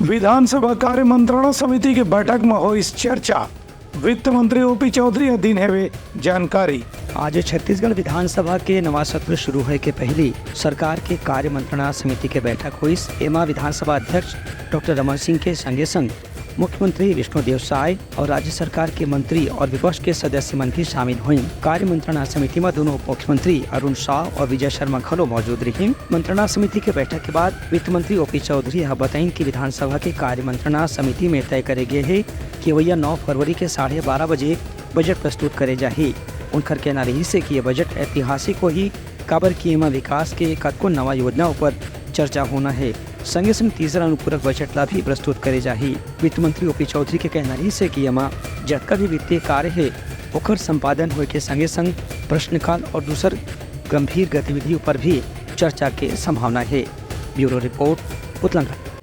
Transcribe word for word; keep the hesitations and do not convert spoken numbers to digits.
विधानसभा कार्य मंत्रणा समिति के बैठक म होइस चर्चा, वित्त मंत्री ओपी चौधरी ह दीन हेवे जानकारी। आज छत्तीसगढ़ विधानसभा के नवा सत्र शुरू होए के पहिली सरकार के कार्य मंत्रणा समिति के बैठक होइस। एमा विधानसभा अध्यक्ष डॉक्टर रमन सिंह के संगे संग मुख्यमंत्री विष्णुदेव साय और राज्य सरकार के मंत्री और विपक्ष के सदस्य मन भी शामिल होइन। कार्य मंत्रणा समिति म दोनों उप मुख्यमंत्री अरुण साव और विजय शर्मा घलो मौजूद रहिन। मंत्रणा समिति के बैठक के बाद वित्त मंत्री ओपी चौधरी ह बताइन कि विधानसभा के कार्य मंत्रणा समिति में तय करे गे हे कि अवइया नौ फरवरी के साढ़े बारह बजे बजट प्रस्तुत करे जाही। उनकर कहना रहिस हे कि ये बजट ऐतिहासिक होही, काबर कि एमा विकास के कतको नवा योजना ऊपर चर्चा होना हे। संगे संग तीसरा अनुपूरक बजट ला भी प्रस्तुत करे जाही। वित्त मंत्री ओपी चौधरी के कहना रहिस हे कि एमा जतका भी वित्तीय कार्य हे, ओकर संपादन होए के संगे संग प्रश्नकाल और दूसर गंभीर गतिविधि ऊपर भी चर्चा के संभावना हे। Bureau report, उतलंग।